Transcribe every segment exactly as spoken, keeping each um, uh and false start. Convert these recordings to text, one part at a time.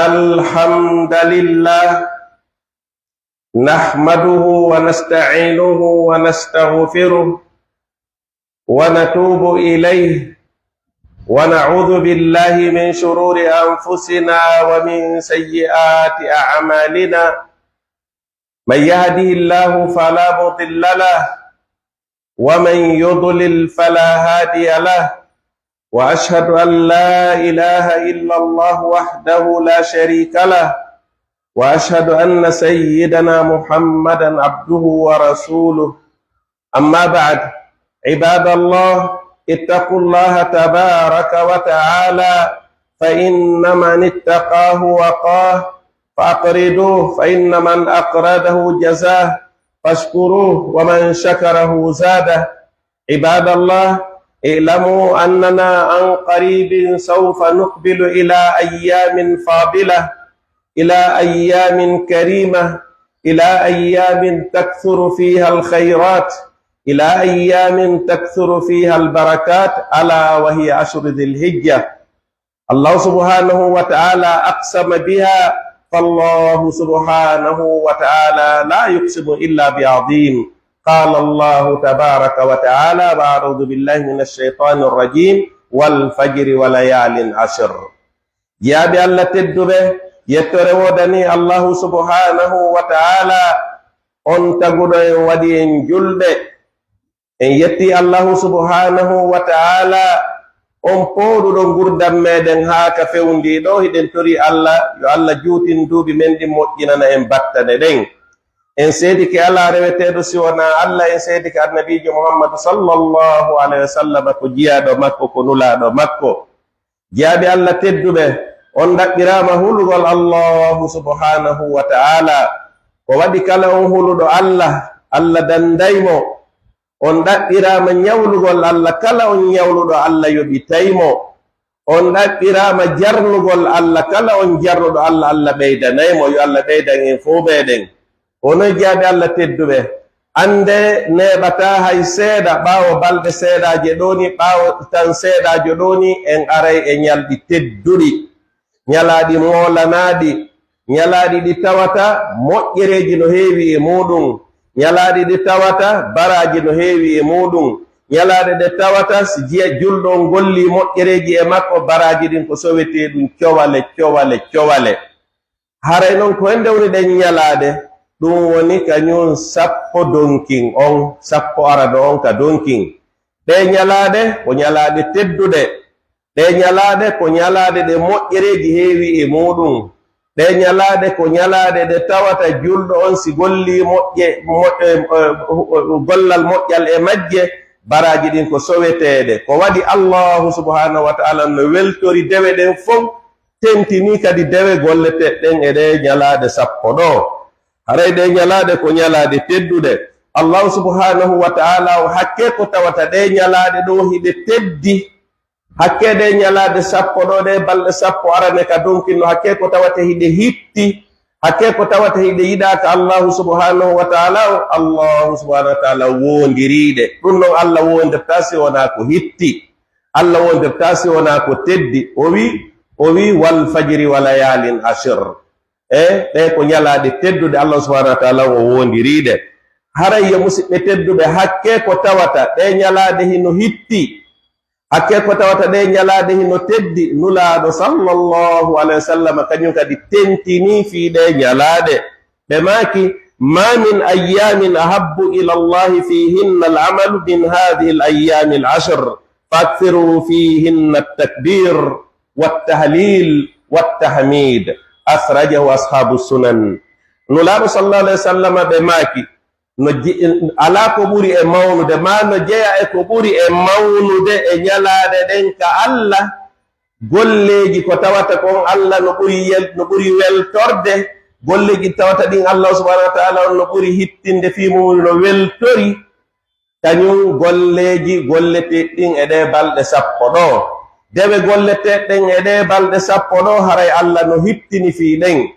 الحمد لله، نحمده ونستعينه ونستغفره ونتوب إليه، ونعوذ بالله من شرور أنفسنا ومن سيئات أعمالنا. من يهده الله فلا مضل له، ومن يضلل فلا هادي له، وأشهد أن لا إله إلا الله وحده لا شريك له، وأشهد أن سيدنا محمدا عبده ورسوله. أما بعد، عباد الله، اتقوا الله تبارك وتعالى، فإن من اتقاه وقاه، فأقرضوه، فإن من أقرضه جزاه، فاشكروه، ومن شكره زاده. عباد الله، اعلموا أننا عن قريب سوف نقبل إلى أيام فاضلة، إلى أيام كريمة، إلى أيام تكثر فيها الخيرات، إلى أيام تكثر فيها البركات، ألا وهي عشر ذي الحجة. الله سبحانه وتعالى أقسم بها، فالله سبحانه وتعالى لا يقسم إلا بعظيم. قال الله تبارك وتعالى: أعوذ بالله من الشيطان الرجيم، والفجر وليال عشر. Jiyaaɓe Allah tedduɓe, yettoore woodanii Allahu subhaanahu wa ta'aala, on taguɗo en, waɗi en julɓe. En yetti Allahu subhaanahu wa ta'aala, on pooɗuɗo ngurdam meɗen haa ka fewndii ɗo. Hiɗen tori Allah, yo Allah juutin duuɓi men ɗin, moƴƴinana en battane ɗen. En seedike alaa reweteeɗo si wonaa Allah, en seedike Annabiijo Muhammadu sallallahu alayhi wa sallam ko jiyaaɗo makko, ko nulaaɗo makko. Jiyaaɓe Allah tedduɓe, on ɗaɓɓiraama hulugol Allahu subhaanahu wa ta'aala. Ko waɗi kala on huluɗo Allah, Allah danday mo. On ɗaɓɓiraama ñawlugol Allah, kala on ñawluɗo Allah yoɓitay mo. On ɗaɓɓiraama jarnugol Allah, kala on jarnuɗo Allah, Allah ɓeydanay mo. Yo Allah ɓeydan en fow meɗen. Onon jiyaaɓe Allah tedduɓe, annde neeɓataa hay seeɗa, ɓaawo balɗe seeɗaaje ɗoo ni, ɓaawo tan seeɗaajo ɗoo ni, en aray e ñalɗi tedduɗi, ñalaaɗi moolanaaɗi, ñalaaɗi ɗi tawata moƴƴereeji no heewi e muuɗum, ñalaaɗi ɗi tawata baraaji no heewi e muuɗum, ñalaaɗe ɗe tawata si jiya julɗo on gollii moƴƴereeji e makko, baraaji ɗin ko sowetee ɗum cowale, cowale, cowale. Haray non ko hende woni ɗen ñalaade? Ɗum woni kañum sappo donkin on, sappo arano on ka donkin. Ɗee ñalaaɗe ko ñalaaɗe tedduɗe. Ɗee ñalaaɗe ko ñalaaɗe ɗe moƴƴereeji heewi e muuɗum. Ɗee ñalaaɗe ko ñalaaɗe ɗe tawata julɗo on si gollii moƴƴe, moƴƴe, eh, gollal moƴƴal e majje, baraaji ɗin ko soweteeɗe. Ko waɗi Allahu subhaanahu wa ta'aala no weltori dewe ɗen fow, tentinii kadi dewe golleteeɗe ɗen e ɗee ñalaaɗe sappo ɗoo. Haray ɗee ñalaaɗe ko ñalaaɗe tedduɗe. Allahu subhaanahu wa ta'aala o hakkee ko tawata ɗee ñalaaɗe ɗoo hiɗe teddi. Hakkee ɗee ñalaaɗe sappo ɗoo, ɗee balɗe sappo arane ka donkin no, hakkee ko tawata hiɗe hitti. Hakkee ko tawata hiɗe yiɗaa ka Allahu subhaanahu wa ta'aala o, Allahu subhaanahu wa ta'aala woondiriiɗe. Ɗum non Allah woondirtaa si wonaa ko hitti. Allah woondirtaa si wonaa ko teddi. O wi, o wi, "Wal fajri wa layaalin ashir." E, ɗee ko ñalaaɗe tedduɗe, Allah subhaanahu wa ta'aala o woondiriiɗe. Haray yo musiɓɓe tedduɓe, hakkee ko tawata ɗee ñalaaɗe hino hitti, hakkee ko tawata ɗee ñalaaɗe hino teddi, Nulaaɗo sallallahu alayhi wa sallam kañum kadi tentinii fii ɗee ñalaaɗe. Ɓe maaki, "Ma min ayyaamin ahabbu ila Allahi fiihinna al-amalu min haadihil ayyaamil ashir, fa akthiru fiihinna at-takbiir." Wattahlil wattahmid. Akhrajahu ashabu sunan. Nulaaɗo sallallahu alayhi wa sallam ɓe maaki, no je-, alaa ko ɓuri e mawnude, maa no jeya e ko ɓuri e mawnude e ñalaaɗe ɗen ka Allah, golleeji ko tawata kon Allah no ɓuri yel-, no ɓuri weltorde, golleeji tawata ɗin Allah subhanahu wa ta'ala on no ɓuri hittinde fii mum no weltori, kañum golleeji golleteeɗi ɗin e ɗee balɗe sappo ɗoo. Dewe golleteeɗe ɗen e ɗee balɗe sappo ɗoo, haray Allah no hittini fii ɗen,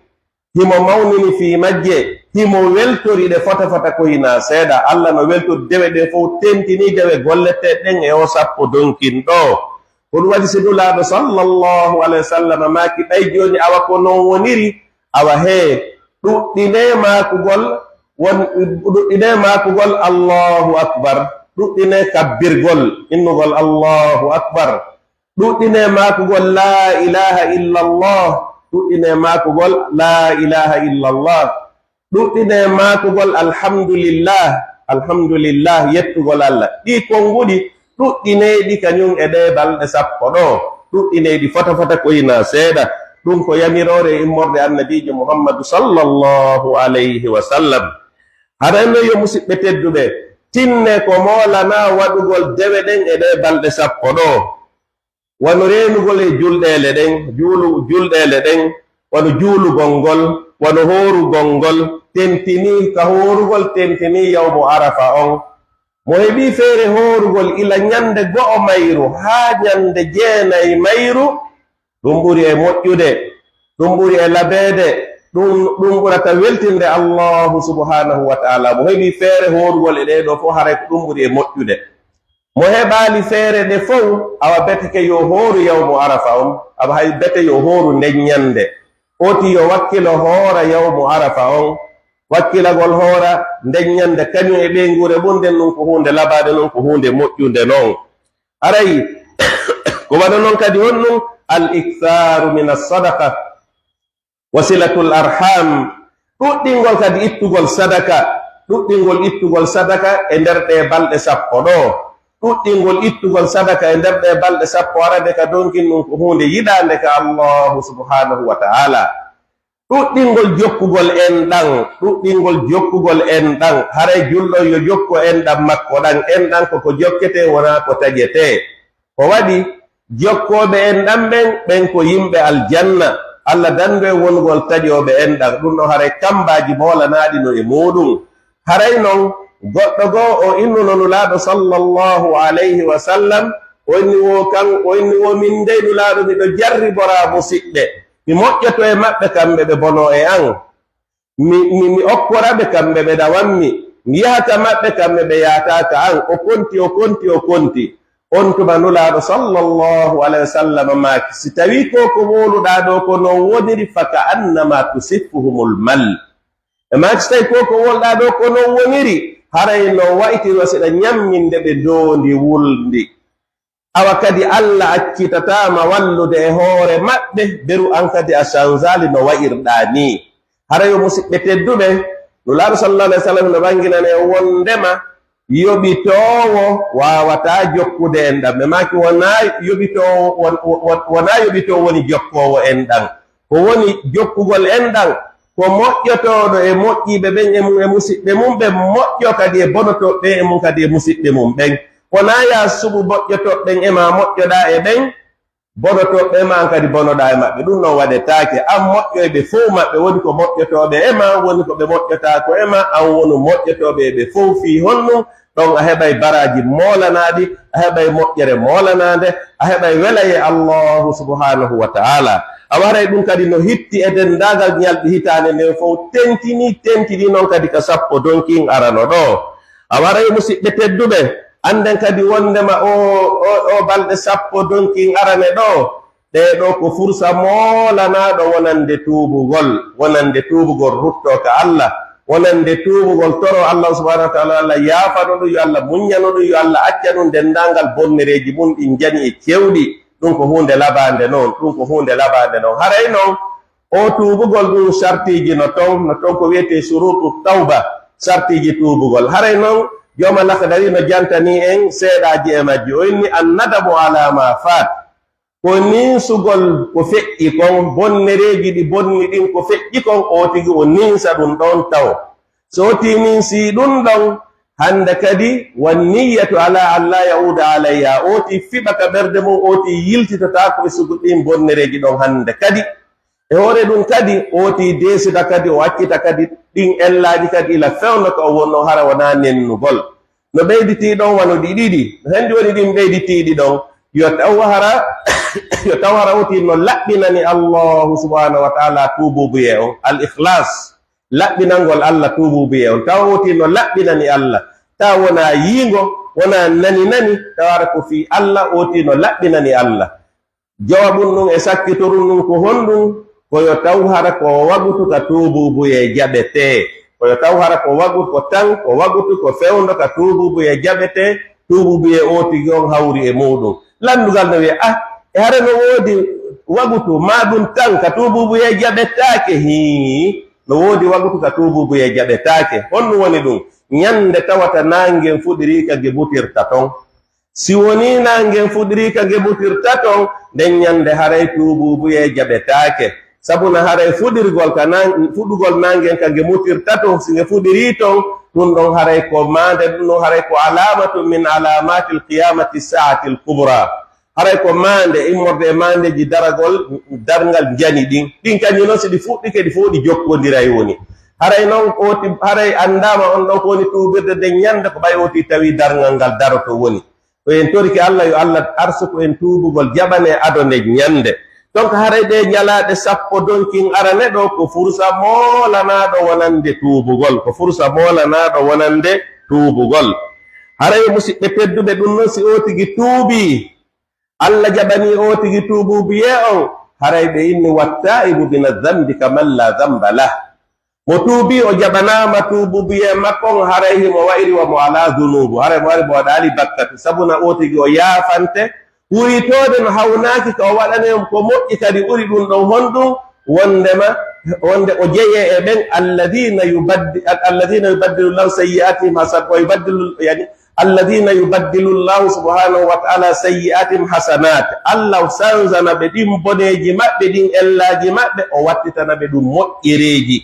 himo mawnini fii majje, himo weltori ɗe fota fota ko hinaa seeɗa. Allah no weltori dewe ɗen fow, tentinii dewe golleteeɗe ɗen e oo sappo donkin ɗoo. Ko ɗum waɗi si Nulaaɗo sallallahu alayhi wa sallam maaki, ɓay jooni awa ko noon woniri, awa hee, ɗuɗɗinee maakugol, won, ɗuɗɗinee maakugol Allahu Akbar, ɗuɗɗinee kabbirgol, innugol Allahu Akbar, ɗuɗɗinee maakugol laa ilaaha illallah, ɗuɗɗinee maakugol laa ilaaha illallah. Ɗuɗɗinee maakugol alhamdulillah, alhamdulillah, yettugol Allah. Ɗii konnguɗi, ɗuɗɗinee ɗi kañum e ɗee balɗe sappo ɗoo. Ɗuɗɗinee ɗi fota fota ko hinaa seeɗa. Ɗum ko yamiroore e immorde Annabiijo Muhammadu sallallahu alayhi wa sallam. Haray noon yo musidɓe tedduɓe, tinnee ko moolanaa waɗugol dewe ɗen e ɗee balɗe sappo ɗoo. Wano reenugol e julɗeele ɗen, juulu-, julɗeele ɗen, wano juulugol ngol, wano hoorugol ngol, tentinii ka hoorugol, tentinii yawmu Arafa on. Mo heɓii feere hoorugol ila ñande go'o mayru haa ñande jeenay mayru, ɗum ɓuri e moƴƴude, ɗum ɓuri e labeede, ɗum, ɗum ɓurata weltinde Allahu subhanahu wa ta'ala. Mo heɓii feere hoorugol e ɗee ɗoo fof, haray ko ɗum ɓuri e moƴƴude. Mo heɓaali feere nde fow, awa beteke yo hooru yawmu Arafa on, awa hay bete yo hooru nden ñande. Foti yo wakkilo hoora yawmu Arafa on, wakkilagol hoora nden ñande, kañum e ɓeynguure mum nden, ɗum ko huunde labaade, ɗum ko huunde moƴƴunde non. Aray, ko waɗa non kadi honɗum? Al ikthaaru min as-sadaqa. Wasilatul arham, ɗuɗɗingol kadi ittugol sadaka, ɗuɗɗingol ittugol sadaka e nder ɗee balɗe sappo ɗoo, ɗuɗɗingol ittugol sadaka e nder ɗee balɗe sappo arande ka donkin, ɗum ko huunde yiɗaande ka Allahu subhanahu wa ta'ala. Ɗuɗɗingol jokkugol enɗan, ɗuɗɗingol jokkugol enɗan, haray julɗo yo jokku enɗan makko ɗan, enɗan ko ko jokketee, wonaa ko taƴetee. Ko waɗi jokkooɓe enɗan ɓen, ɓen ko yimɓe aljanna. Allah dandu en wonugol taƴooɓe enɗan. Ɗum ɗo haray kambaaji moolanaaɗi no e muuɗum. Haray non, goɗɗo goo o innuno Nulaaɗo sallallahu alayhi wa sallam, o inni wo kan, o inni wo min dey Nulaaɗo miɗo jarriboraa musiɓɓe. Mi moƴƴoto e maɓɓe kamɓe ɓe bonoo e an. Mi, mi, mi okkora ɓe kamɓe ɓe ɗawanmi. Mi yaha ka maɓɓe kamɓe ɓe yahataa ka an. O konti, o konti, o konti. On tuma Nulaaɗo sallallahu alayhi wa sallam maaki, si tawii ko ko wowluɗaa ɗoo ko non woniri, fa ka annama tusiffuhumul mal. E maaki, si tawii ko ko wowluɗaa ɗoo ko non woniri, haray no wa'itiro siɗa ñamminde ɓe ndoondi wulndi. Awa kadi Allah accitataa ma wallude e hoore maɓɓe, beru an kadi a sanzaali no wa'irɗaa nii. Hara yo musiɓɓe tedduɓe, Nulaaɗo sallallahu alayhi wa sallam no ɓanginane wondema yoɓitoowo waawataa jokkude enɗan. Ɓe maaki wonaa yoɓitoowo, won-, won-, wonaa yoɓitoowo woni jokkoowo enɗan. Ko woni jokkugol enɗan, ko moƴƴotooɗo e moƴƴiiɓe ɓen e mum e musiɓɓe mum ɓen, moƴƴo kadi e bonotooɓe ɓen e mum kadi e musiɓɓe mum ɓen. Wonaa yaa suɓu moƴƴotooɓe ɓen e maa moƴƴoɗaa e ɓen, bonotooɓe ɓen e maa an kadi bonoɗaa e maɓɓe. Ɗum noon waɗetaake. An moƴƴo e ɓe fow maɓɓe, woni ko moƴƴotooɓe e maa, woni ko ɓe moƴƴotaako e maa, an wonu moƴƴotooɓe e ɓe fow. Fii honɗum? Ɗon a heɓay baraaji moolanaaɗi, a heɓay moƴƴere moolanaande, a heɓay welayee Allahu subhanahu wa ta'ala. A waray ɗum kadi no hitti e denndaangal ñalɗi hitaande nden fow, tentini, tentini noon kadi ka sappo donkin arano ɗoo. A waray musiɓɓe tedduɓe, annden kadi wondema o, o, o balɗe sappo donkin arane ɗoo, ɗee ɗoo ko fursa moolanaaɗo wonande tuubugol, wonande tuubugol ruttoo ka Allah, wonande tuubugol toroo Allah subhanahu wa ta'ala, Allah yaafano ɗum, yo Allah muññano ɗum, yo Allah accanu denndaangal bonnereeji mum ɗin jani e cewɗi. Ɗum ko huunde labaande noon, ɗum ko huunde labaande noon. Haray noon, o tuubugol ɗum sartiiji no ton, no ton ko wiyetee suruutu tawba, sartiiji tuubugol. Haray noon, jooma Lakhdari no jantanii en seeɗaaji e majji. O inni, "Annadamu ala ma faat." Ko ninsugol ko feƴƴi kon, bonnereeji ɗi bonni ɗin, ko feƴƴi kon, o tigi o ninsa ɗum ɗon taw. So o tii ninsii ɗum ɗon, hannde kadi, "Wan niyyatu ala an la ya'uda alayha." O tii fiɓa ka ɓernde mum, o tii yiltitotaako e sugu ɗin bonnereeji ɗon hannde kadi. E hoore ɗum kadi, o tii deesita kadi, o accita kadi ɗin ellaaji kadi ila fewndo ka o wonnoo, hara wonaa nennugol. No ɓeyditii ɗon wano ɗi ɗiɗi. No hendi woni ɗin ɓeyditiiɗi ɗon? Yo taw hara, yo taw hara o tii no laɓɓinani Allahu subhanahu wa ta'ala tuububuyee on. Al ikhlas. Laɓɓinangol Allah tuububuyee on. Taw o tii no laɓɓinani Allah. Taw wonaa yiingo, Wona nani nani, tawa hara ko fii Alla, ooti no laɓɓinani Alla. Jawabun ɗun e sakkitorun ɗun ko honɗun? Ko yo taw hara ko wagutu ka tuubuubuyee jaɓetee. Ko yo taw hara ko wagutu, ko tan, ko wagutu, ko fewndo ka tuubuubuyee jaɓetee, tuubuubuyee ootigi on hawri e muuɗun. Lanndungal no wi'a, ah, e hara no woodi wagutu, maa ɗun tan ka tuubuubuyee jaɓetaake? Hii, no woodi wagutu ka tuubuubuyee jaɓetaake. Honɗun woni ɗun? Ñannde tawata naange ngen fuɗirii ka nge mutirta ton. Si wonii naange ngen fuɗirii ka nge mutirta ton, nden ñannde haray tuubuubuyee jaɓetaake. Sabu no haray fuɗirgol ka naan-, fuɗugol naange ngen ka nge mutirta ton, si nge fuɗirii ton, ɗun ɗon haray ko maande, ɗun ɗon haray ko alaamatun min alaamaatil qiyaamati saatil kubraa. Haray ko maande, immorde e maandeeji daragol, darngal njani ɗin. Ɗin kañun non, si ɗi fuɗɗike, ɗi fow ɗi jokkondiray woni. Haray non, ooti, haray anndaama on ɗon ko woni tuubirde nden ñannde, ko ɓay ooti tawi darngal ngal daroto woni. Ko en torike Alla, yo Alla arsuku en tuubugol jaɓanee ado nden ñannde. Donc, haray ɗee ñalaaɗe sappo donkin arane ɗoo, ko fursa moolanaaɗo wonande tuubugol, ko fursa moolanaaɗo wonande tuubugol. Haray, musiɓɓe tedduɓe, ɗun non, si ootigi tuubii, Alla jaɓanii ootigi tuubuubuyee on, haray ɓe inni, "Wattaa'ibu mina zanbi kaman laa zanba lah." Mo tuubii, o jaɓanaama tuubuubuyee makko on, haray himo wa'iri wa mo alaa zunuubu, haray mo wa'iri mo waɗaali bakkatu, sabu na ootigi o yaafante, wuytoode no hawnaaki ka o waɗanee ko moƴƴi, kadi ɓuri ɗun ɗon honɗun? Wondema, wonde o jeyee e ɓen, alladina yubaddi-, alladina yubaddilu llahu sayyi'atihim hasan-, wa yubaddilu, yani, alladina yubaddilu llahu subhanahu wa ta'ala sayyi'atihim hasanat. Alla sanzana ɓe ɗin boneeji maɓɓe, ɗin ellaaji maɓɓe, o wattitana ɓe ɗum moƴƴereeji.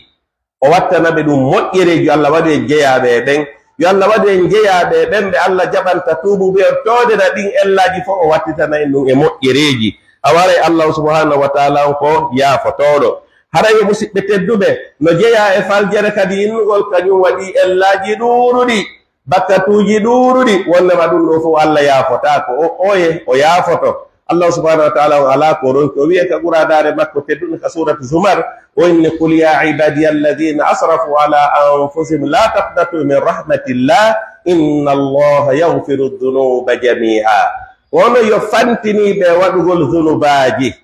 O wattana ɓe ɗum moƴƴereeji. Yo Alla waɗu en jeyaaɓe e ɓen. Yo Alla waɗu en jeyaaɓe e ɓen ɓe Alla jaɓanta tuubuɓe on, toodena ɗin ellaaji fof, o wattitana en ɗum e moƴƴereeji. A waray Allahu subhanahu wa ta'ala on ko yaafotooɗo. Haray yo musiɓɓe tedduɓe, no jeyaa e faljere kadi innugol, kañum waɗi ellaaji ɗuuɗuɗi, bakkatuuji ɗuuɗuɗi, wonnema ɗum ɗo fof Alla yaafotaako. O, oye, o yaafoto. Allahu subhanahu wa ta'ala on alaa ko ronki. O wi'e ka Qur'aanaare makko teddunde ka suuratu Zumar, o inni, "Qul ya ibadiya alladhina asrafu ala anfusihim la taqnatu min rahmatillah, inna Allaha yaghfiru dhunuba jami'a." Wono yo fantiniiɓe waɗugol zunubaaji,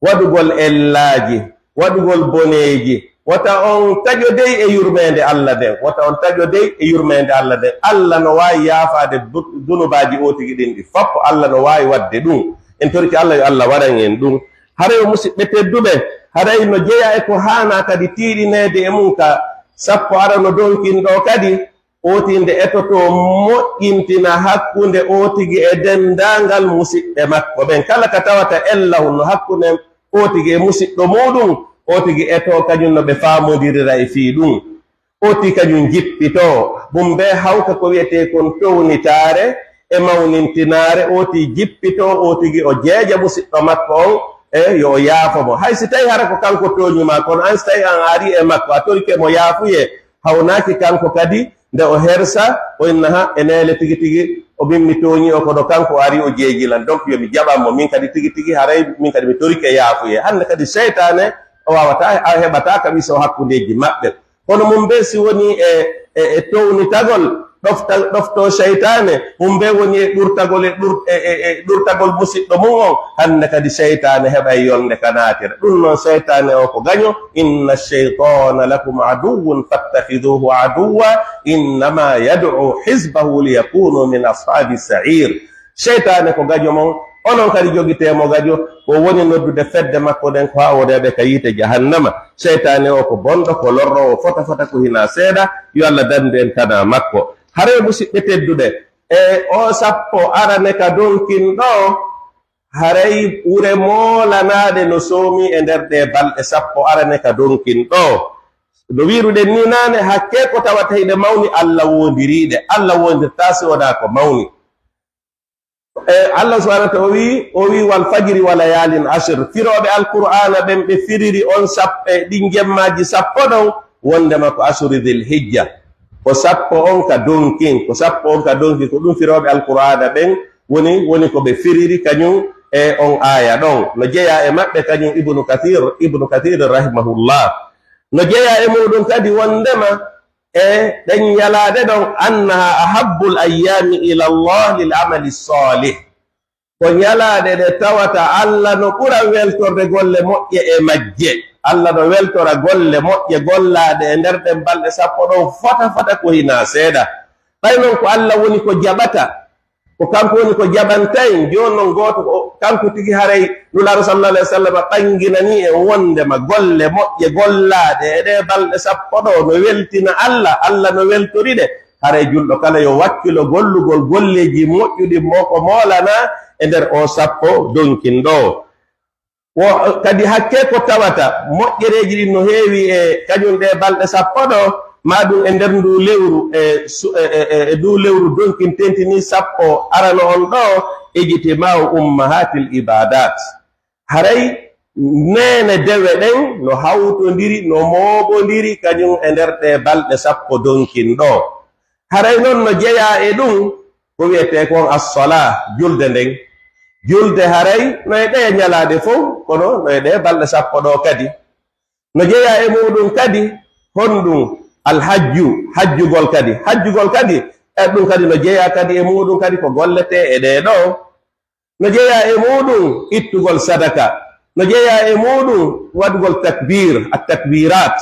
waɗugol ellaaji, waɗugol boneeji, wota on taƴo dey e yurmeende Alla nden, wota on taƴo dey e yurmeende Alla nden. Alla no waawi yaafaade bu-, zunubaaji o tigi ɗin ɗi fop, Alla no waawi waɗde ɗum. En torike Alla yo Alla waɗan en ɗum. Haray o musiɓɓe tedduɓe, haray no jeyaa e ko haanaa kadi tiiɗineede e mum ka sappo arano donkin ɗo kadi, ooti nde etotoo moƴƴintina hakkunde ootigi e denndaangal musiɓɓe makko ɓen. Kala ka tawata ella hunno hakkunde ootigi e musiɗɗo muuɗum, ootigi etoo kañum no ɓe faamondirira e fii ɗum. Ooti kañum jippitoo, ɗum bee hawka ko wi'etee kon townitaare e mawnintinaare, ooti jippitoo, ootigi o jeeja musiɗɗo makko on, e yo o yaafo mo. Hay si tawi hara ko kanko tooñi maa, kono an si tawi an ari e makko, a torike mo yaafuyee, hawnaaki kanko kadi, nde o hersa, o inna, ha, e neele tigi tigi, o min mi tooñi o, kono kanko o ari o jeeji lan. Donc, yo mi jaɓan mo, min kadi tigi tigi, haray min kadi mi torike yaafuyee. Hannde kadi seytaane, o waawataa, a heɓataa ka wiso hakkundeeji maɓɓe. Kono mum bee si woni e, e, e townitagol, ɗofta-, ɗoftoo seytaane, mum bee woni e ɗurtagol, e ɗur-, e, e, e ɗurtagol musiɗɗo mum on, hannde kadi seytaane heɓay yolnde ka naatira. Ɗum noon seytaane o ko gaño, "Inna shaytana lakum aduwwun fattakhiduhu aduwwa, innama yad'u hizbahu liyakunu min ashabi sa'ir." Seytaane ko gajo mon, onon kadi jogitee mo gajo, ko woni noddude fedde makko nden ko haa o reɓe ka yiite jahannama. Seytaane o ko bonɗo, ko lorroowo fota fota, ko hinaa seeɗa. Yo Allah dandu en tanaa makko. Haray musiɓɓe tedduɓe, e o sappo arane ka donkin ɗo, haray ɓure moolanaade no soomi e nder ɗee balɗe sappo arane ka donkin ɗo. No wiiruɗen ni naane, hakkee ko tawata hiɗe mawni, Allah woondiriiɗe. Allah woondirtaa si wonaa ko mawni. E, Allah subhanahu wa ta'ala o wi, o wi, "Wal fajri wa layalin ashir." Firooɓe Alqur'aana ɓen ɓe firiri on sap-, e ɗin jemmaaji sappo ɗon, wondema ko ashuri Dhil Hijja. Ko sappo on ka donkin, ko sappo on ka donkin, ko ɗum firooɓe Alqur'aana ɓen woni, woni ko ɓe firiri kañum e on aaya ɗon. No jeyaa e maɓɓe kañum Ibnu Kathir, Ibnu Kathir rahimahullah. No jeyaa e muɗum kadi wondema e ɗen ñalaaɗe ɗon, annaha ahabbul ayyaami ila Allah lil amali salih. Ko ñalaaɗe ɗe tawata Alla no ɓura weltorde golle moƴƴe e majje. Alla no weltora golle moƴƴe gollaaɗe e nder ɗen balɗe sappo ɗon fota fota ko hinaa seeɗa. Ɓay non ko Alla woni ko jaɓata, ko kanko woni ko jaɓanta en. Jooni non gooto o, kanko tigi haray Nulaaɗo sallallahu alayhi wa sallam ɓanginanii en wondema golle moƴƴe gollaaɗe e ɗee balɗe sappo ɗo no weltina Alla, Alla no weltori ɗe. Haray julɗo kala yo wakkilo gollugol golleeji moƴƴuɗi mo ko moolana e nder o sappo donkin ɗo. Wo kadi hakke ko tawata moƴƴereeji ɗin no heewi e kañum ɗe balɗe sappo ɗo, ma ɗum e nder ndu lewru, e su-, e, e, e, e ndu lewru donkin tentini sappo arano on ɗo, ijtima'u ummahatil ibadat. Haray neene dewe ɗen no hawtondiri, no mooɓondiri kañum e nder ɗe balɗe sappo donkin ɗo. Haray non no jeyaa e ɗum ko wi'etee kon as-salaa, julde nden. Julde haray no e ɗee ñalaaɗe fow, kono no e ɗee balɗe sappo ɗo kadi. No jeyaa e muɗum kadi honɗum? Alhajju, hajjugol kadi. Hajjugol kadi, e ɗum kadi no jeyaa kadi e muɗum kadi ko golletee e ɗee ɗo. No jeyaa e muɗum ittugol sadaka. No jeyaa e muɗum waɗugol takbir, at takbirat.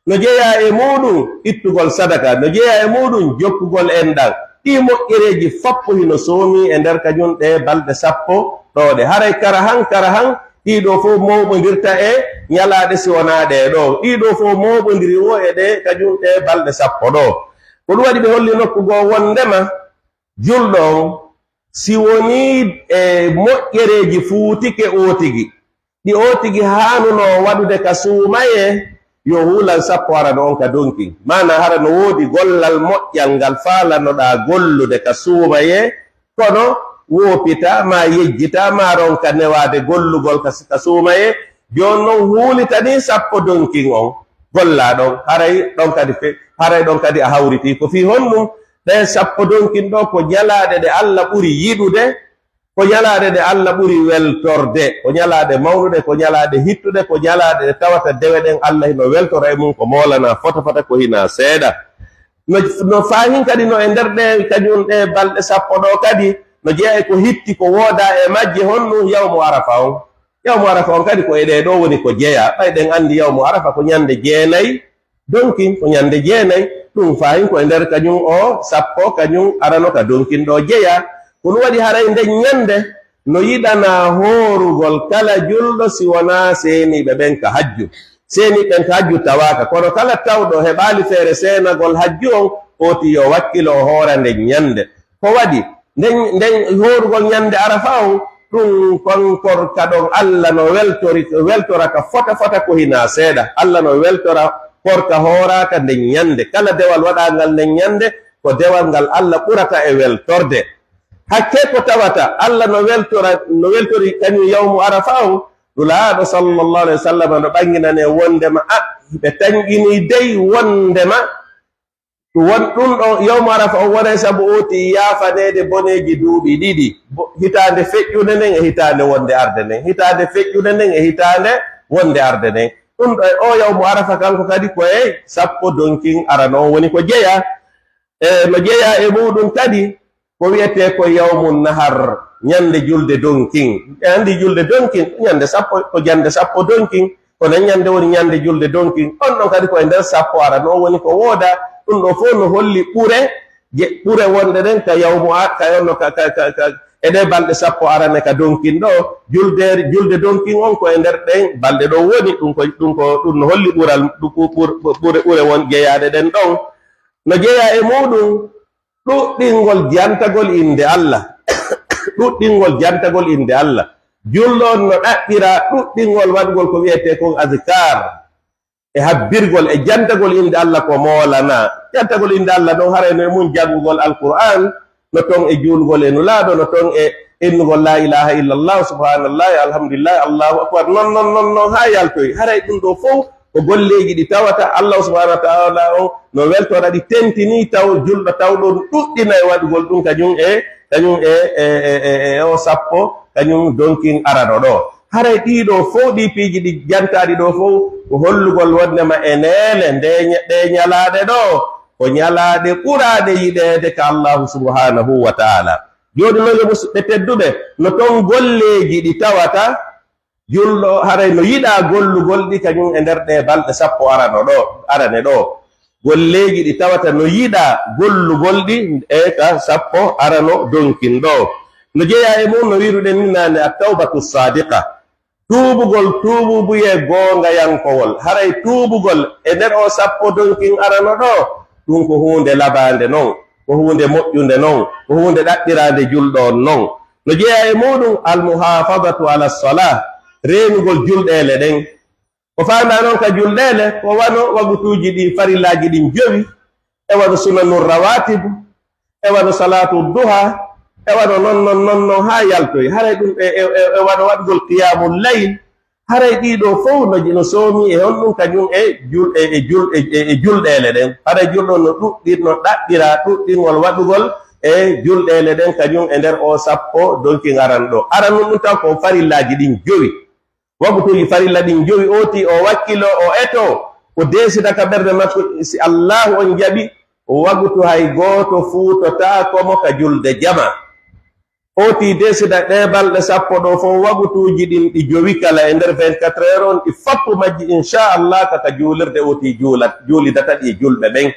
No jeyaa e muɗum ittugol sadaka. No jeyaa e muɗum jokkugol enɗan. Ɗii moƴƴereeji fappo hino soomi e nder kañum ɗee balɗe sappo ɗoo ɗe. Haray kara han, kara han, ɗii ɗoo fow mooɓondirta e ñalaaɗe si wonaa ɗee ɗoo. Ɗii ɗoo fow mooɓondiri wo e ɗee kañum ɗee balɗe sappo ɗoo. Ko ɗum waɗi ɓe holli nokku goo wondema julɗo on, si wonii e moƴƴereeji fuutike oo tigi, ɗi oo tigi haanunoo waɗude ka suumayee, yo huulan sappo arano on ka donkin. Maanaa hara no woodi gollal moƴƴal ngal faalanoɗaa gollude ka suumayee, kono woopitaa, maa yejjitaa, maa ronka newaade gollugol ka, ka suumayee, jooni non huulitanii sappo donkin on gollaa ɗon. Haray ɗon kadi fe-, haray ɗon kadi a hawritii. Ko fii honɗum? Ɗee sappo donkin ɗoo ko ñalaaɗe ɗe Alla ɓuri yiɗude, ko ñalaaɗe ɗe Alla ɓuri weltorde, ko ñalaaɗe mawnuɗe, ko ñalaaɗe hittuɗe, ko ñalaaɗe ɗe tawata dewe ɗen Alla hino weltora e mum ko moolanaa fota fota ko hinaa seeɗa. No, no faahin kadi no e nder ɗee kañum ɗee balɗe sappo ɗoo kadi, no jeyaa e ko hitti ko woodaa e majje, honɗum? Yawmu Arafa on. Yawmu Arafa on kadi ko e ɗee ɗoo woni ko jeyaa. Ɓay ɗen anndi yawmu Arafa ko ñande jeenay, donkin ko ñande jeenay, ɗum faayin ko e nder kañum o sappo, kañum arano ka donkin ɗo jeyaa. Ko ɗum waɗi haray nden ñande no yiɗanaa hoorugol kala julɗo si wonaa seeniiɓe ɓen ka hajju. Seeniiɓe ɓen ka hajju tawaaka, kono kala tawɗo heɓaali feere seenagol hajju on, foti yo wakkilo o hoora nden ñande. Ko waɗi nden, nden hoorugol ñande Arafa on, ɗum kon korka ɗon Alla no weltori, weltora ka fota fota ko hinaa seeɗa. Alla no weltora korka hooraaka nden ñande. Kala dewal waɗaangal nden ñande, ko dewal ngal Alla ɓurata e weltorde. Hakke ko tawata Alla no weltora, no weltori kañum yawmu Arafa on, Nulaaɗo sallallahu alayhi wa sallam no ɓanginane wondema, a, ɓe tanƴini dey wondema Won ɗum ɗo, yawmu Arafa on wonay sabu ooti yaafaneede boneeji duuɓi ɗiɗi, bo-, hitaande feƴƴunde nden e hitaande wonde arde nden, hitaande feƴƴunde nden e hitaande wonde arde nden. Ɗum ɗo, o yawmu Arafa kanko kadi ko e sappo donkin arano on woni ko jeyaa. E no jeyaa e muuɗum kadi ko wi'etee ko yawmun nahar, ñande julde donkin. E anndi julde donkin, ñande sappo, ko jande sappo donkin. Kono ñande woni ñande julde donkin, on ɗon kadi ko e nder sappo arano on woni ko woodaa. Ɗum ɗo fof no holli ɓure, je, ɓure wonde ɗen ka yawmu a-, ka yonno ka, ka, ka, ka, e ɗe balɗe sappo arane ka donkin ɗo. Julde, julde donkin on ko e nder ɗen balɗe ɗo woni. Ɗum ko, ɗum ko, ɗum no holli ɓural, ɗu-, ɓu-, ɓur-, ɓure, ɓure won jeyaaɗe ɗen ɗon. No jeyaa e muuɗum ɗuɗɗingol jantagol innde Allah. Ɗuɗɗingol jantagol innde Allah. Julɗo on no ɗaɓɓira ɗuɗɗingol waɗugol ko wi'etee kon azkar, e habbirgol e jantagol innde Allah ko moolanaa. Jantagol innde Allah ɗon haray no e mun janngugol Alqur'aan, no ton e juulgol e Nulaaɗo, no ton e innugol laa ilaaha illallah, subhaanallahi, alhamdulillahi, Allahu akbar, non, non, non, non, haa yaltoy. Haray ɗum ɗo fow ko golleeji ɗi tawata Allah subhaanahu wa ta'aala on no weltora ɗi, tentini taw julɗo tawɗo ɗuɗɗina e waɗugol ɗum kañum e, kañum e, e, e, e, e o sappo, kañum donkin arano ɗo. Haray ɗii ɗo fow, ɗii piiji ɗi jantaaɗi ɗo fow, ko hollugol wonndema e neene nde ña-, ɗee ñalaaɗe ɗo, ko ñalaaɗe ɓuraaɗe yiɗeede ka Allahu subhanahu wa ta'ala. Jooni noon, yo musidɓe tedduɓe, no toon golleeji ɗi tawata julɗo haray no yiɗaa gollugol ɗi kañum e nder ɗee balɗe sappo arano ɗo, arane ɗo. Golleeji ɗi tawata no yiɗaa gollugol ɗi e ka sappo arano donkin ɗo. No jeyaa e mum, no wiruɗen ni naane, at-tawbatu sadiqa. Tuubugol, tuububuyee goongayankowol. Haray tuubugol e nder o sappo donkin arano ɗo, ɗum ko huunde labaande non, ko huunde moƴƴunde non, ko huunde ɗaɓɓiraande julɗo on non. No jeyaa e muuɗum, al-muhaafadatu ala salah, reenugol julɗeele ɗen. Ko faandaa non ka julɗeele, ko wano wagutuuji ɗi, farillaaji ɗin jowi, e wano sunanu rawatibu, e wano salatu duha, e wano non, non, non, non, haa yaltoy. Haray ɗum e, e, e, e wano waɗugol qiyamul layl. Haray ɗii ɗoo fow no, no soomi e honɗum kañum e jul-, e, e jul-, e, e, e julɗeele ɗen. Haray julɗo no ɗuɗɗi-, no ɗaɓɓira ɗuɗɗingol waɗugol e julɗeele ɗen kañum e nder o sappo donkin aran ɗo. Aran ɗum, ɗum taw ko farillaaji ɗin jowi. Wagutuuji farilla ɗin jowi, ooti o wakkilo, o eto, o deesida ka ɓernde makko, si Allahu on jaɓi, wagutu hay gooto fuutotaako mo ka julde jama. Ooti deesida ɗee balɗe sappo ɗo fow, wagutuuji ɗin ɗi jowi kala e nder vingt-quatre heures on, ɗi fappu majji, inchallah, ka, ka juulirde ooti juulat, juulidata ɗi e julɓe ɓen.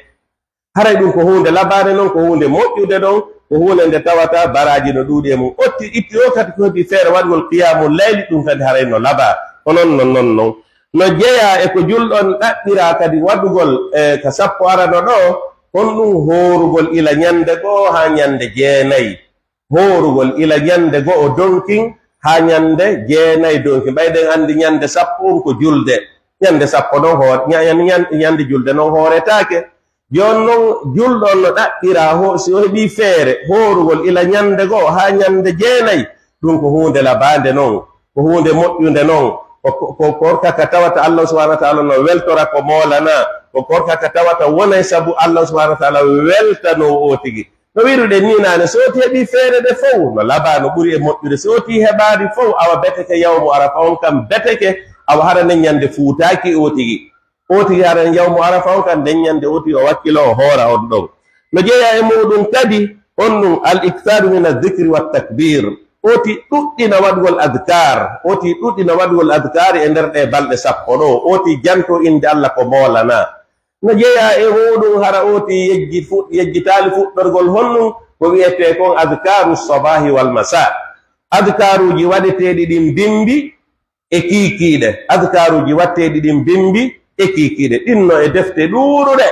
Haray ɗum ko huunde labaande non, ko huunde moƴƴude non, ko huunde nde tawata baraaji no ɗuuɗi e mum. Otti itti o kadi ko heɓi feere waɗugol qiyamul layli, ɗum kadi haray no labaa. Ko non, non, non, non. No jeyaa e ko julɗo on ɗaɓɓiraa kadi waɗugol, e, ka sappo arano ɗo, kon ɗum hoorugol ila ñande goo haa ñande jeenay. Hoorugol ila ñande go'o donkin haa ñande jeenay donkin. Ɓay ɗen anndi ñande sappo on ko julde. Ñande sappo non hoore-, ña-, ñan-, ñan-, ñande julde non hooretaake. Jooni non, julɗo on no ɗaɓɓiraa ho-, si o heɓii feere hoorugol ila ñande go'o haa ñande jeenay, ɗum ko huunde labaande non, ko huunde moƴƴunde non, ko, ko, ko korka ka tawata Allah subhanahu wa ta'ala no weltora ko moolanaa, ko korka ka tawata wonay sabu Allah subhanahu wa ta'ala weltanoo o tigi. No wiruɗen nii naane, so ooti heɓii feere ɗe fow, no labaa, no ɓuri e moƴƴude. So ooti heɓaali fow, awa beteke yawmu Arafa on kam beteke, awa hara nden ñande fuutaaki o tigi. O tigi hara yawmu Arafa on kam nden ñande ooti o wakkilo o hoora on ɗon. No jeyaa e muuɗum kadi, on ɗum al-iktharu min adh-dhikri wat-takbir. Ooti ɗuɗɗina waɗugol adkar, ooti ɗuɗɗina waɗugol adkar e nder ɗee balɗe sappo ɗo, ooti janto innde Allah ko moolanaa. No jeyaa e muuɗum hara ooti yejji fu-, yejjitaali fuɗɗorgol honɗum ko wi'etee kon adkaru sabahi wal masa. Adkaruuji waɗeteeɗi ɗin bimbi e kiikiiɗe. Adkaruuji waɗeteeɗi ɗin bimbi e kiikiiɗe. Ɗin no e defte ɗuuɗuɗe.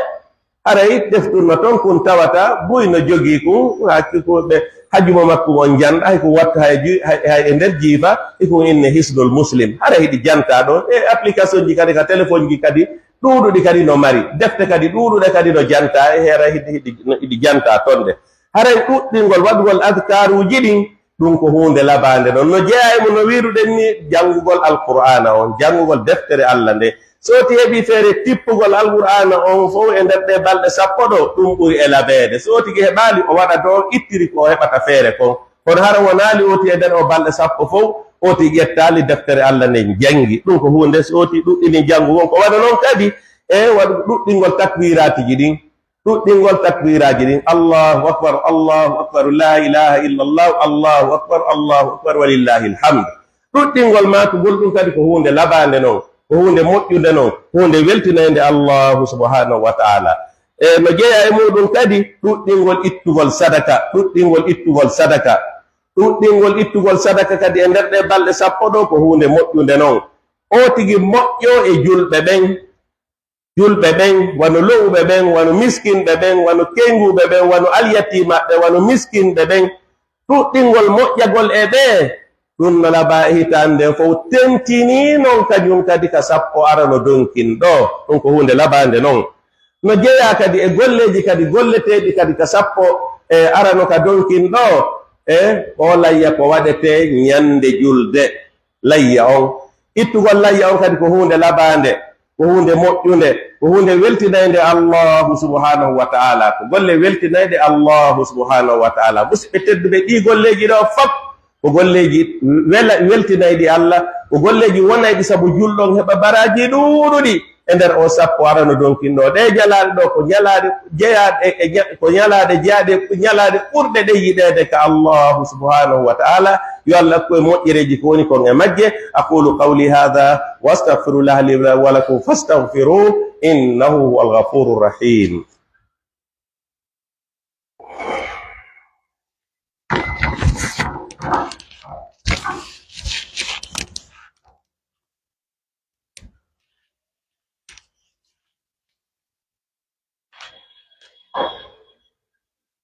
Haray deftu no ton kun tawata buy no jogii kun, hakki ko ɓe hajuma makko on jannda, hay ko watta hay ju-, hay, hay e nder jiifa, e kun inne Hisnul Muslim. Haray hiɗi jantaa ɗon. E application ji kadi ka téléphone ji kadi ɗuuɗuɗi kadi no mari. Defte kadi ɗuuɗuɗe kadi no jantaa e hera hiɗi, hiɗi, no, hiɗi jantaa ton ɗe. Haray ɗuɗɗingol waɗugol adkaruuji ɗin, ɗum ko huunde labaande non. No jeyaa e mum no wiruɗen ni, janngugol Alqur'aana on, janngugol deftere Allah nde. So ooti heɓii feere tippugol Alqur'aana on fow e nder ɗee balɗe sappo ɗo, ɗum ɓuri e labeede. So ooti heɓaali, o waɗa ɗo ittiri ko o heɓata feere kon. Kono hara wonaali ooti e nder o balɗe sappo fow, ooti ƴettaali deftere Allah nden janngi. Ɗum ko huunde so ooti ɗuɗɗini janngu won. Ko wano non kadi e waɗu ɗuɗɗingol takbiraatiji ɗin. Ɗuɗɗingol takbiraaji ɗin. Allahu akbar, Allahu akbar, la ilaha illallah, Allahu akbar, Allahu akbar, walillahi alhamd. Ɗuɗɗingol maakugol ɗum kadi ko huunde labaande non, ko huunde moƴƴunde non, huunde weltinaynde Allahu subhanahu wa ta'ala. E no jeyaa e muuɗum kadi ɗuɗɗingol ittugol sadaka, ɗuɗɗingol ittugol sadaka. Ɗuɗɗingol ittugol sadaka kadi e nder ɗee balɗe sappo ɗo ko huunde moƴƴunde non. O tigi moƴƴo e julɓe ɓen. Julɓe ɓen, wano lo'uɓe ɓen, wano miskinɓe ɓen, wano keynguuɓe ɓen, wano alyatiimaaɓe, wano miskinɓe ɓen. Ɗuɗɗingol moƴƴagol e ɓee, ɗum no labaa e hitaande nden fow, tentinii non kañum kadi ka sappo arano donkin ɗo. Ɗum ko huunde labaande non. No jeyaa kadi e golleeji kadi golleteeɗi kadi ka sappo e arano ka donkin ɗo, e oo layya ko waɗetee ñande julde. Layya on. Ittugol layya on kadi ko huunde labaande, ko huunde moƴƴunde, ko huunde weltinaynde Allahu subhanahu wa ta'ala. Ko golle weltinayɗe Allahu subhanahu wa ta'ala. Musidɓe tedduɓe, ɗii golleeji ɗo fop ko golleeji wela-, weltinayɗi Allah, ko golleeji wonayɗi sabu julɗo on heɓa baraaji ɗuuɗuɗi. e nder o sappo arano donkinɗo. Ɗe ñalaaɗe ɗo ko ñalaaɗe jeyaaɗe e ña-, ko ñalaaɗe jeyaaɗe, ñalaaɗe ɓurɗe ɗe yiɗeede ka Allahu subhanahu wa ta'ala. Yo Allah ko e moƴƴereeji ko woni kon e majje. أقول قولي هذا وأستغفر الله لي ولكم فاستغفروه إنه هو الغفور الرحيم.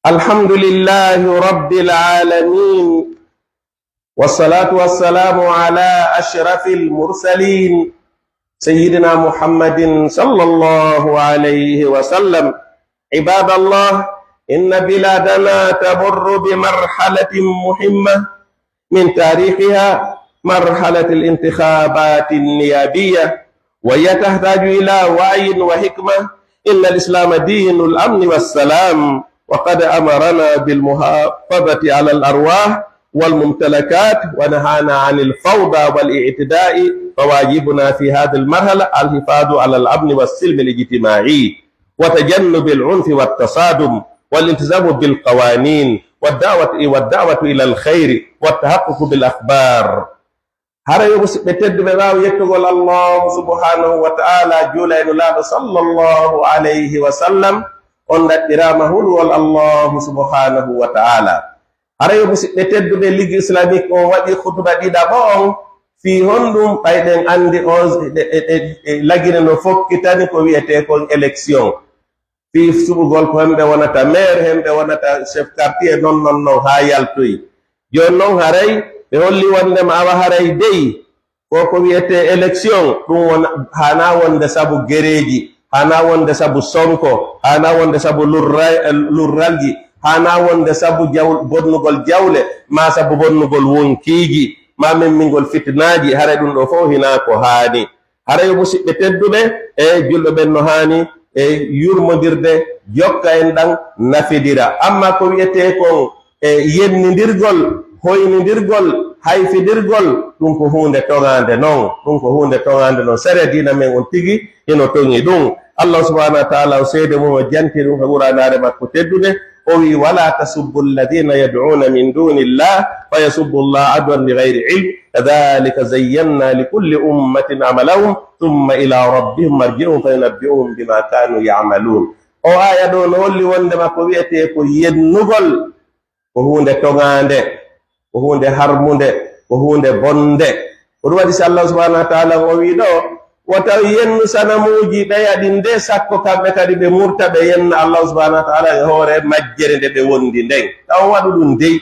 الحمد لله رب العالمين، والصلاة والسلام على أشرف المرسلين سيدنا محمد صلى الله عليه وسلم. عباد الله، إن بلادنا تمر بمرحلة مهمة من تاريخها، مرحلة الانتخابات النيابية، وهي تحتاج إلى وعي وحكمة. إن الإسلام دين الأمن والسلام، وقد أمرنا بالمحافظة على الأرواح والممتلكات، ونهانا عن الفوضى والاعتداء، فواجبنا في هذه المرحلة الحفاظ على الأمن والسلم الاجتماعي، وتجنب العنف والتصادم، والالتزام بالقوانين، والدعوة، والدعوة إلى الخير، والتحقق بالأخبار. Hara yo musidɓe tedduɓe, ɓaawo yettugol Allahu subhanahu wa ta'ala, juula e Nulaaɗo sallallahu alayhi wa sallam, on ɗaɓɓiraama hulwol Allahu subhanahu wa ta'ala. Hara yo musidɓe tedduɓe, Ligue Islamique o waɗi khutba ɗiɗaɓo on, fii honɗum? Ɓay ɗen anndi on e, e, e, e Lagine no fokkitani ko wi'etee kon élection. Fii suɓugol ko hemɓe wonata maire, hemɓe wonata chef quartier, non, non, non, haa yaltoyi. Jooni non haray ɓe holli wonndema awa haray dey ko ko wi'etee élection, ɗum wona, haanaa wonde sabu gereeji, haanaa wonde sabu sonko, haanaa wonde sabu lurra-, lurralji, haanaa wonde sabu jaw-, bonnugol jawle, maa sabu bonnugol wonkiiji, maa memmingol fitinaaji, haray ɗum ɗoo fof hinaa ko haani. Hara yo musidɓe tedduɓe e julɓe ɓen no haani e yurmondirde, jokka en ɗan, nafidira. Amma ko wi'etee kon e yennindirgol, hoynindirgol, hayfidirgol, ɗum ko huunde toŋaande non. Ɗum ko huunde toŋaande non. Sere diina men on tigi hino toŋi ɗum. Allah subhanahu wa ta'ala o seede mum o janti ɗum ka Qur'aanaare makko teddude. O wi'i, "ولا تسبوا الذين يدعون من دون الله فيسبوا الله عدوا بغير علم كذلك زينا لكل أمة عملهم ثم إلى ربهم مرجعهم فينبئهم بما كانوا يعملون." O aya ɗo no holli wondema ko wi'etee ko yennugol ko huunde toŋaande, ko huunde harmunde, ko huunde bonde. Ko ɗum waɗi si Allah subhanahu wa ta'ala o wi'i ɗo, "Wota yennu sanamuuji ɓeya ɗin de, sakko kamɓe kadi ɓe murta, ɓe yenna Allah subhanahu wa ta'ala e hoore majjere nde ɓe wondi nden." Taw waɗu ɗum dey,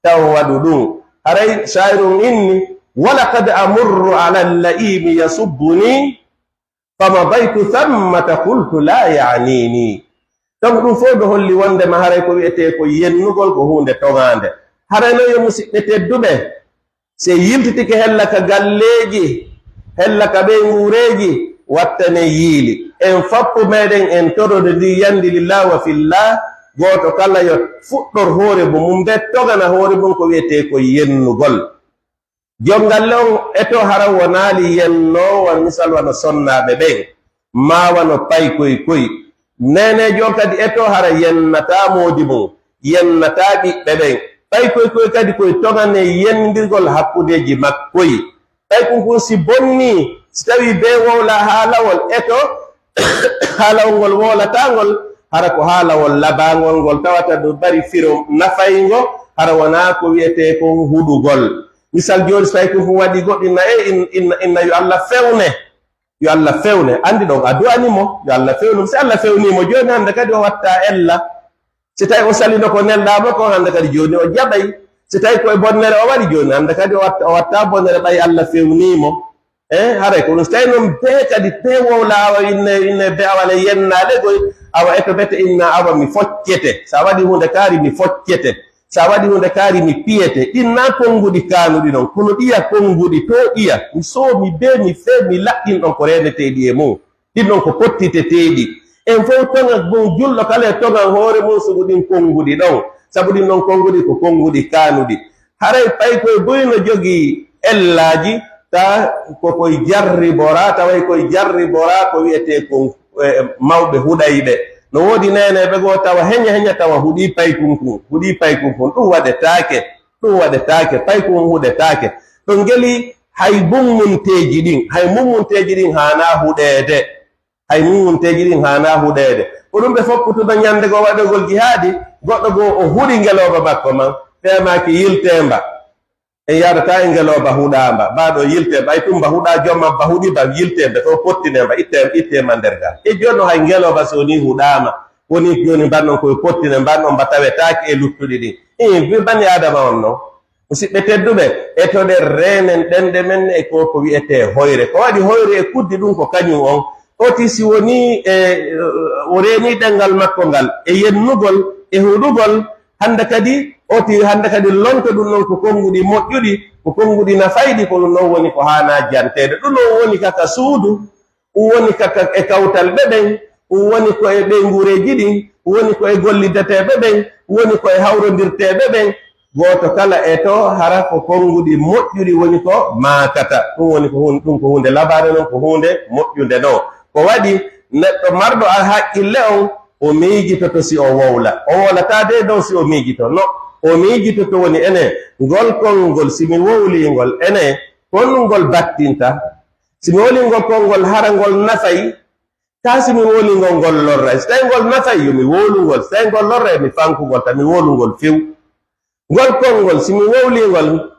taw waɗu ɗum. Haray shaa'iru on inni, "ولقد أمر على اللئيم يسبني فمضيت ثم قلت لا يعنيني." Donc ɗum fof no holli wondema haray ko wi'etee ko yennugol ko huunde toŋaande. Haray non yo musidɓe tedduɓe, si en yiltitike hella ka galleeji, hella ka ɓeynguureeji, wattanen yiili. En fappu meɗen en torode ndi yandi lillah wa fillah, gooto kala yo fuɗɗor hoore mum, mum be toŋana hoore mum ko wi'etee ko yennugol. Jom galle on eto hara wonaali yennoowo, misal wano sonnaaɓe ɓen, maa wano paykoy koy. Neeneejo on kadi eto hara yennataa moodi mum, yennataa ɓiɓɓe ɓen. Paykoy koy kadi koy toŋanee yennindirgol hakkundeeji makkoy. Paykun kun si bonnii, si tawii bee wowla haalawol eto, haalawol ngol wowlataangol, hara ko haalawol labaangol ngol tawata no mari firo nafayngo, hara wonaa ko wi'etee kon huɗugol. Misal jooni, so tawi ko ɗum waɗi goɗɗo, inna, e, in-, inna, inna yo Allah fewne, yo Allah fewne. Anndi ɗon a du'ani mo, yo Allah fewnu mo. Si Allah fewnii mo jooni, hannde kadi o watta ella. Si tawi o salino ko nelɗaa mo kon, hannde kadi jooni o jaɓay. Si tawi ko e bonnere o waɗi jooni, hannde kadi o watta, o watta bonnere ɓay Allah fewnii mo. E, haray ko ɗum. Si tawi noon bee kadi, bee wowla awa inne, inne bee awa le yennaale goy, awa eto bete inna awa mi foccete. Sa waɗi huunde kaari mi foccete. Sa waɗi huunde kaari mi piyete. Ɗin naa konnguɗi kaanuɗi noon, kono ɗiya konnguɗi, to ɗiya. Mi soomi bee, mi fee, mi laɓɓin ɗon ko reeneteeɗi e mum. Ɗin ɗon ko pottiteteeɗi. En fof toŋa, bon, julɗo kala e toŋan hoore mum sugu ɗin konnguɗi ɗon. Sabu ɗin ɗon konnguɗi ko konnguɗi kaanuɗi. Haray paykoy buy no jogii ellaaji, Ta ko koye jarribora, taway koye jarribora ko wi'etee kon, e, mawɓe huɗayɓe. No woodi neeneeɓe goo tawa heña heña tawa huɗii paykun kun, huɗii paykun kun. Ɗum waɗetaake, ɗum waɗetaake, paykun huɗetaake. Ɗon ngeli hay mummunteeji ɗin, hay mummunteeji ɗin haanaa huɗeede. Hay mummunteeji ɗin haanaa huɗeede. Ko ɗum ɓe fokkutuno ñande goo waɗogol jihaadi, goɗɗo goo o huɗi ngelooba makko man, feemaaki yilteemba. En yaadataa e ngelooba huɗaamba, baa ɗo yilte, ɓay tumba huɗaa, jomma ba huɗi ba yilte, mbe to pottine mba, itte, itte ma nder gal. E jooni hay ngelooba so wonii huɗaama, wonii jooni mban on koye pottine, mban on mba tawetaake e luttuɗi ɗin. Ii, mi bani Aadama on non. Musidɓe tedduɓe, e to ɗen reenen ɗenɗe men e ko, ko wi'etee hoyre. Ko waɗi hoyre e kuddi ɗum ko kañum on. Oti si wonii e, o reenii ɗenngal makko ngal, e yennugol, e huɗugol, hannde kadi, oti hannde kadi lonto ɗum ɗon ko konnguɗi moƴƴuɗi, ko konnguɗi nafayɗi, ko ɗum ɗon woni ko haanaa janteede. Ɗum ɗon woni kaka suudu, ɗum woni kaka e kawtal ɓe ɓen, ɗum woni ko e ɓeynguureeji ɗin, ɗum woni ko e gollideteeɓe ɓen, ɗum woni ko e hawrondirteeɓe ɓen. Gooto kala e to hara ko konnguɗi moƴƴuɗi woni ko maakata. Ɗum woni ko hun-, ɗum ko huunde labaare non, ko huunde moƴƴunde non. Ko waɗi neɗɗo marɗo a haqqille on, o miijitoto si o wowla. O wowlataa de dow si o miijito. No, o miijitoto woni ene, ngol konngol si mi wowlii ngol, ene, honɗum ngol battinta? Si mi wowlii ngol konngol, hara ngol nafay? Kaa si mi wowlii ngol, ngol lorray? Si tawi ngol nafay, yo mi wowlu ngol. Si tawi ngol lorray, mi fanku ngol, ta mi wowlu ngol few. Ngol konngol, si mi wowlii ngol,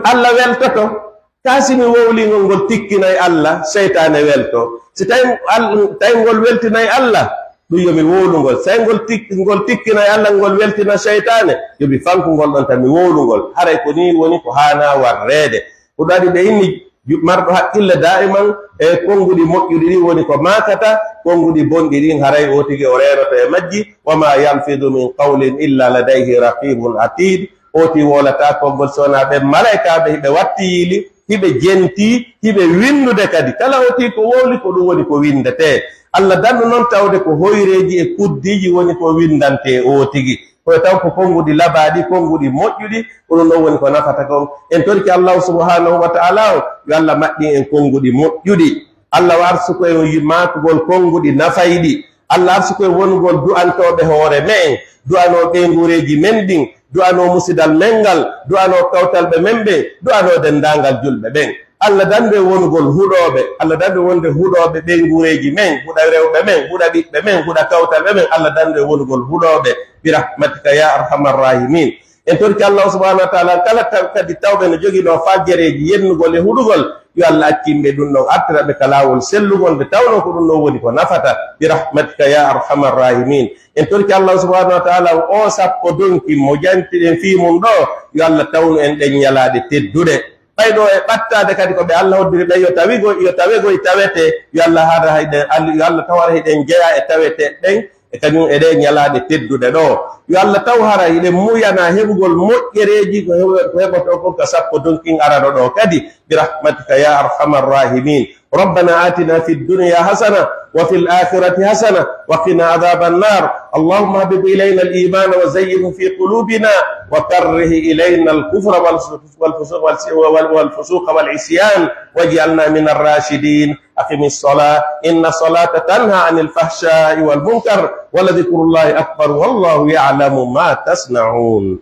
Alla weltoto. Kaa si mi wowlii ngol, ngol tikkinay Alla, seytaane welto. Si tawi Al-, tawi ngol weltinay Alla, ɗum yo mi wowlu ngol. Si tawi ngol tik-, ngol tikkinay Alla, ngol weltina seytaane, yo mi fanku ngol ɗon, ta mi wowlu ngol. Haray ko nii woni ko haanaa warreede. Ko ɗum waɗi ɓe inni ju-, marɗo haqqille daa'iman e konnguɗi moƴƴuɗi ɗin woni ko maakata, konnguɗi bonɗi ɗin haray o tigi o reenoto e majji. Wa ma yalfidu min qawlin illa ladayhi raqibun atid. Oti wowlataa konngol si wonaa ɓen malaykaaɓe hiɓe wattiyiili, hiɓe jentii, hiɓe winndude kadi. Kala oti ko wowli ko ɗum woni ko winndetee. Alla dandu non tawde ko hoyreeji e kuddiiji woni ko winndantee o tigi. Kono taw ko konnguɗi labaaɗi, konnguɗi moƴƴuɗi, ko ɗum ɗon woni ko nafata kon. En torike Allahu subhanahu wa ta'ala o, yo Alla maɓɓin en konnguɗi moƴƴuɗi. Alla warsuko en maakugol konnguɗi nafayɗi. Alla arsuko en wonugol du'antooɓe hoore me'en, du'anoo ɓeynguureeji men ɗin, du'anoo musidal men ngal, du'anoo kawtalɓe men ɓen, du'anoo denndaangal julɓe ɓen. Alla dandu en wonugol huɗooɓe, Alla dandu en wonde huɗooɓe ɓeynguureeji men, huɗa rewɓe men, huɗa ɓiɓɓe men, huɗa kawtalɓe men, Alla dandu en wonugol huɗooɓe, bi rahmatika ya arhamar rahimin. En torki Allahu subhanahu wa ta'ala, kala taw-, kadi tawɓe no joginoo fajjereeji yennugol e huɗugol, yo Alla accin ɓe ɗum ɗon, artira ɓe ka laawol sellugol, nde tawnoo ko ɗum ɗon woni ko nafata, bi rahmatika ya arhamar rahimin. En torki Allahu subhanahu wa ta'ala o sappo donki mo jantiɗen fii mum ɗo, yo Alla tawnu en ɗen ñalaaɗe tedduɗe. Ɓay ɗo e ɓattaade kadi ko ɓe Alla hoddiri ɓen, yo tawigo-, yo tawegoy tawete, yo Alla hara hayɗen, Alla, yo Alla taw hara hiɗen jeyaa e tawete ɓen, e kañum e ɗee ñalaaɗe tedduɗe ɗo. Yo Alla taw hara hiɗen muyana heɓugol moƴƴereeji ko heɓo-, ko heɓotoo kon ka sappo donkin arano ɗo kadi. Bi rahmatika ya arhamar rahimin. ربنا آتنا في الدنيا حسنة وفي الآخرة حسنة وقنا عذاب النار. اللهم حبب إلينا الإيمان وزينه في قلوبنا وكره إلينا الكفر والفسوق والفسوق والس-، وال-، والفسوق والعصيان واجعلنا من الراشدين. أقم الصلاة إن الصلاة تنهى عن الفحشاء والمنكر ولذكر الله أكبر والله يعلم ما تصنعون.